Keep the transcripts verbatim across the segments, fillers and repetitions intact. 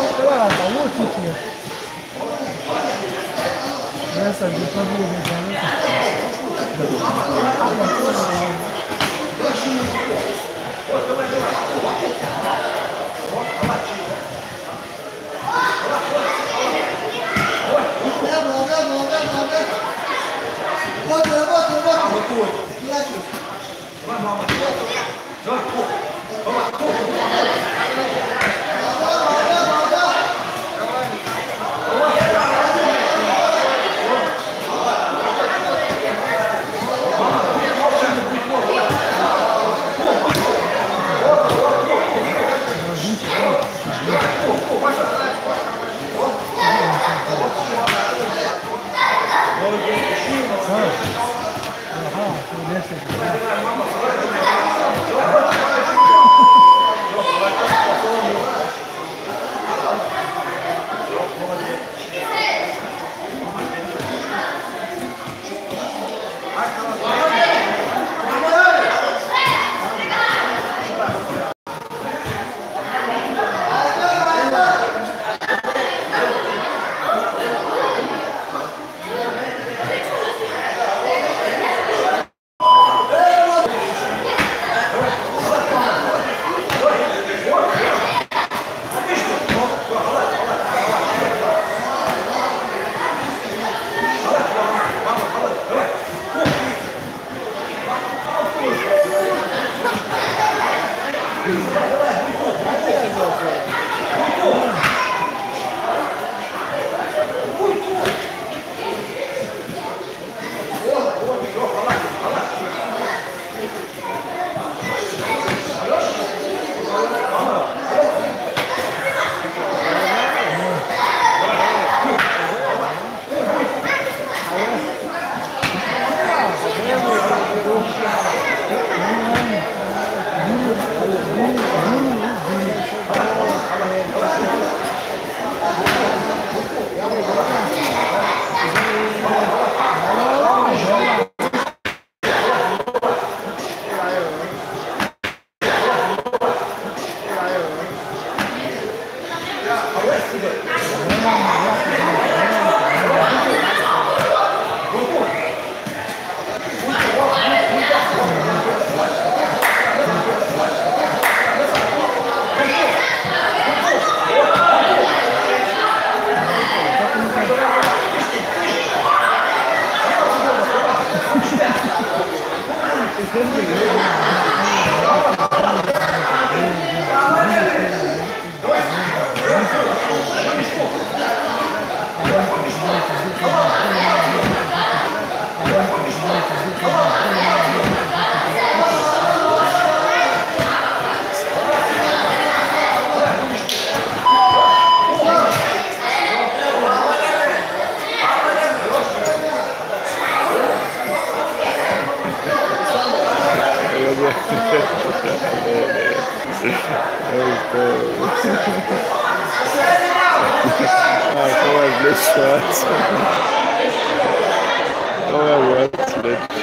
Voilà, bah, ouais, tout, euh, là, ça dépend de, de, de, Ah, comment je le souhaite. Comment je le souhaite.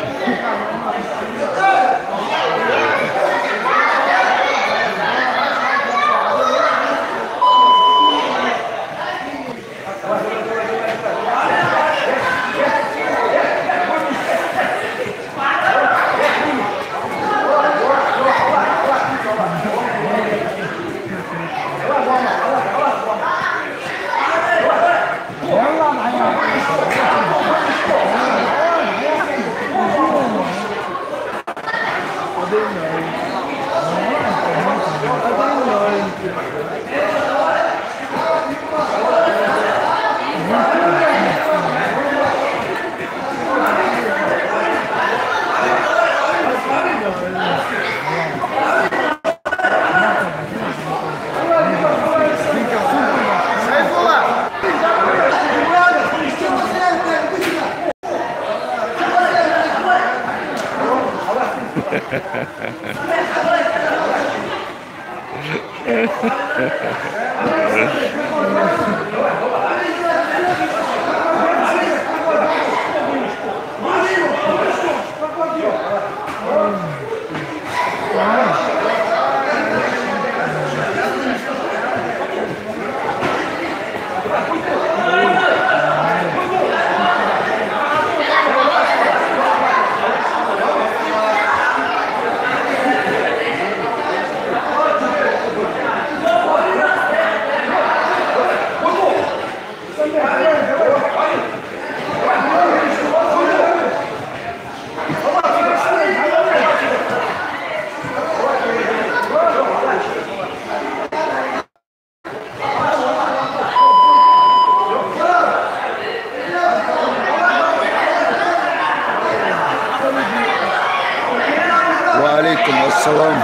Салам.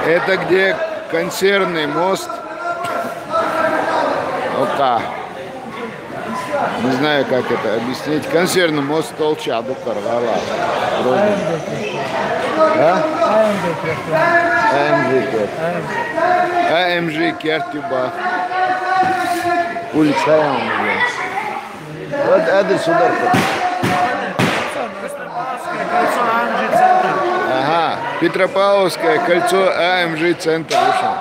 Это где консервный мост. Ока. Не знаю, как это объяснить. Консервный мост толча дукар гала. А? А М Ж кер. А М Ж кер тюба. Улица М Ж. Вот адрес ударка. Ага. Петропавловское кольцо, А М Ж центр вышел.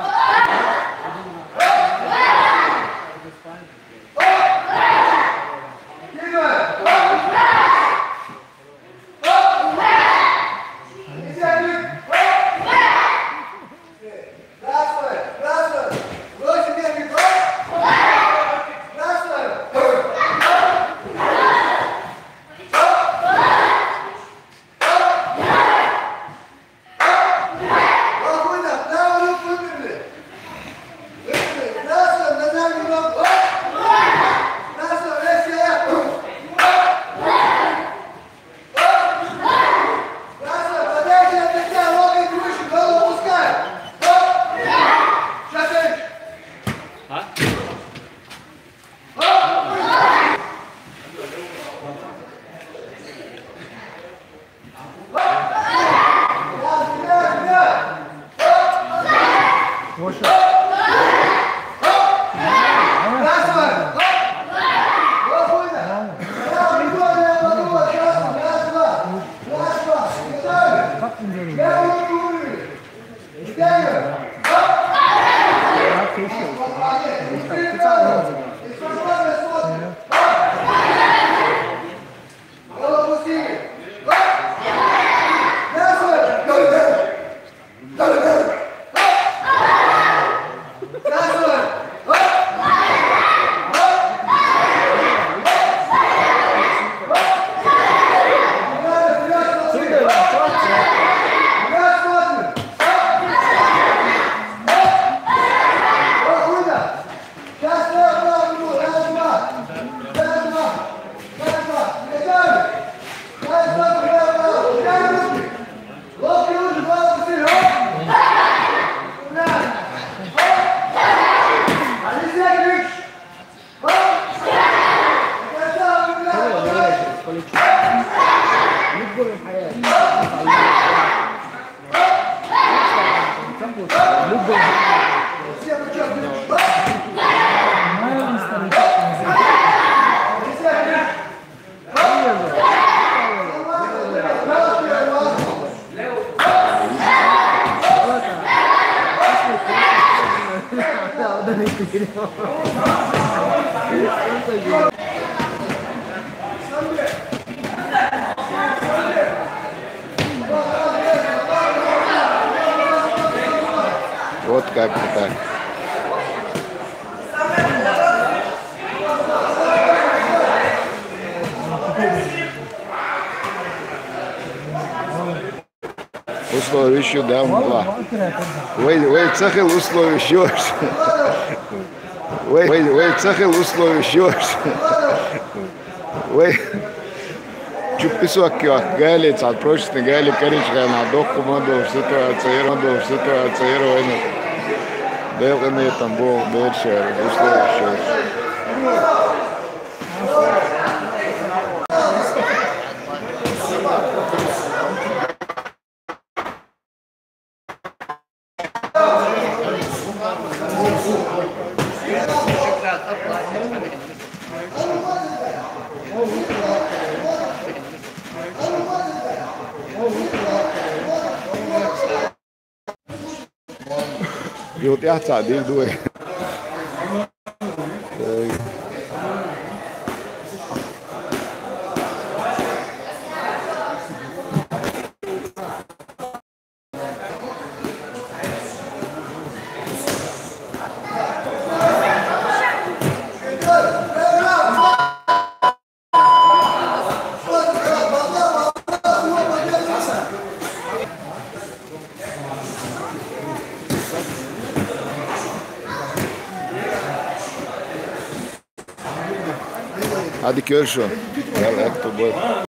Вот как-то так. Условие ещё, да, мгла. Вай, вай, цахил условие ещё. Вай, вай, вай, цахил условие ещё. Вай. Чупписуак кюак, гали, цал прочный гали, короче, гана, дохку мадо, ситуация, еро, мадо, ситуация, еро, вайна. Дел, там был, был, условие ещё. Ю тӀехь цхьаъ дийр ду вай. Hadi kör şu. Gel, ek tu boy.